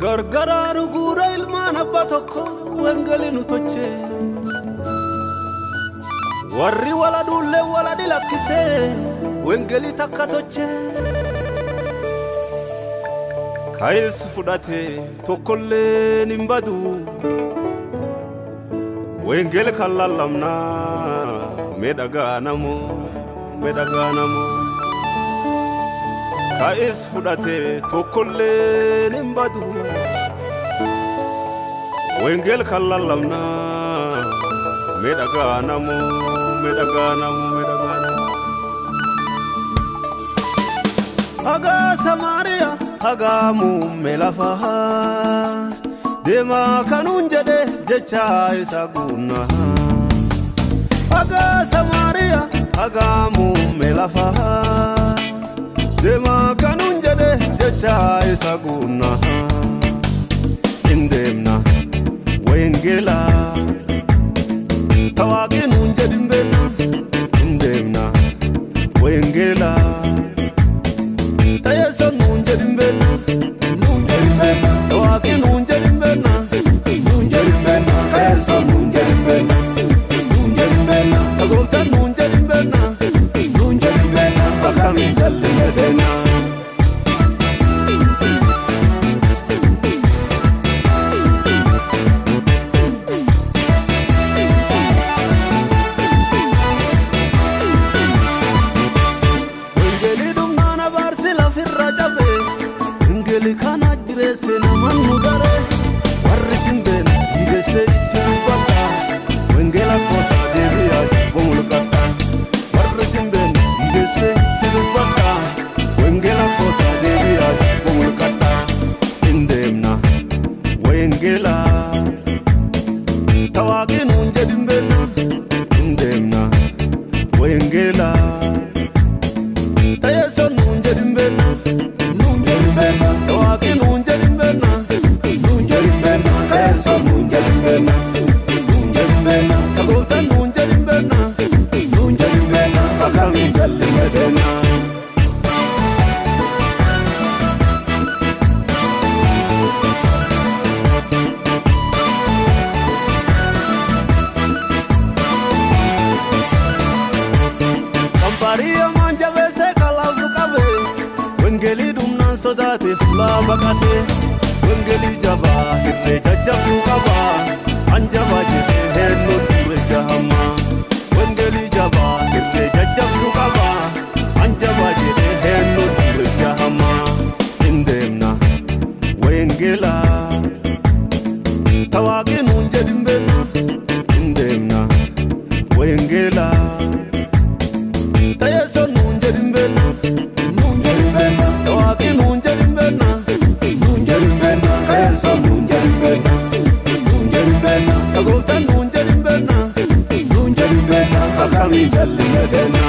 Gargaraaru guura ilmaan abbaa tokko wangeelii nu toche. Warri wala duullee wala dilakkisee wangeelii takka toche. Kaayis fudhate tokkolleen hin badu. Wangeela kan lallabnaa miidhagaa namoo miidhagaa namoo. Kaayis fudhate tokkolleen hin badu. Wangeela kan lallabnaa miidhagaa namoo miidhagaa namoo miidhagaa namoo. Hagaa Samaariyaa hagaa muummee lafaa deemaa kanuun jedhee jecha isa guunnaa. Hagaa Samaariyaa hagaa muummee lafaa deemaa kanuun jedhee jecha isa guunnaa. Indeemna wangeela tawaaqii nuun jedhin beekna. Indeemna wangeela. Tayeso nuun jedhin beekna. Nuun jedhin beekna. Tawaaqii nuun jedhin beekna. Nuun jedhin beekna. Tayeso nuun jedhin beekna. Nuun jedhin beekna. Tagooftaan nuun jedhin beekna. Nuun jedhin beekna. Akkamiin jallinne teena. Kana jireesse namaan nu garee warri simbeen dhiigeessee itti dubbata wangeela kootaa deebi'aa bomulqata warri simbeen dhiigeessee itti dubbata wangeela kootaa deebi'aa bomulqata indeemna wangeela tawaaqii nuun jedhin beekna indeemna wangeela tayeessoo nuun jedhin beekna. Tawaaqii nuun jedhin beekna. Nuun jedhin beekna. Tayeessoo nuun jedhin beekna. Nuun jedhin beekna. Tagooftaan nuun jedhin beekna. Nuun jedhin beekna. Akkamiin jallinne teena. Kampaarii hamaan jabeessee kalaafu qabee wangeelii dhumnaan sodaate fuula baqate wangeelii jabaa hirree jajjabduu qabaa anjabaa jedhee heennoo ture jahamaa wangeelii jabaa hirree jajjabduu qabaa anjabaa jedhee heennoo ture jahamaa indeemna wangeela tawaaqii nuun jedhin beekna indeemna wangeela tayeessoo nuun jedhin beekna. Nuun jedhin beekna. Tawaaqii nuun jedhin beekna. Nuun jedhin beekna. Tayeessoo nuun jedhin beekna. Nuun jedhin beekna. Tagooftaan nuun jedhin beekna. Nuun jedhin beekna. Akkamiin jallinne teena.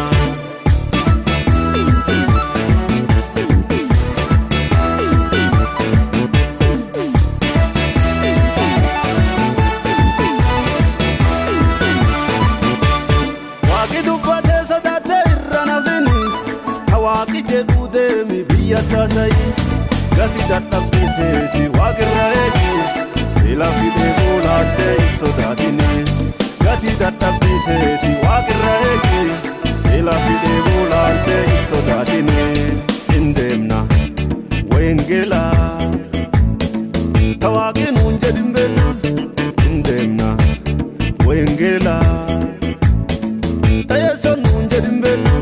Waaqni dubbatee sodaatee irra nafini. Waaqni jedhu deemi biyya taasayi gati dadhabbii teeti waaqirra eegi beelaa fidee boolaattee hin sodaatini gati dadhabbii teeti waaqirra eegi beelaa fidee boolaattee hin sodaatini indeemna wangeela tawaaqii nuun jedhin beekna indeemna wangeela tayeessoo nuun jedhin beekna.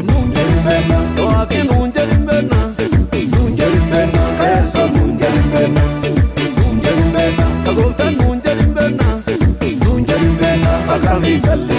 Nuun jedhin beekna. Tawaaqii nuun jedhin beekna. Nuun jedhin beekna. Tayeessoo nuun jedhin beekna. Nuun jedhin beekna. Tagooftaan nuun jedhin beekna. Nuun jedhin beekna. Akkamiin jallinne.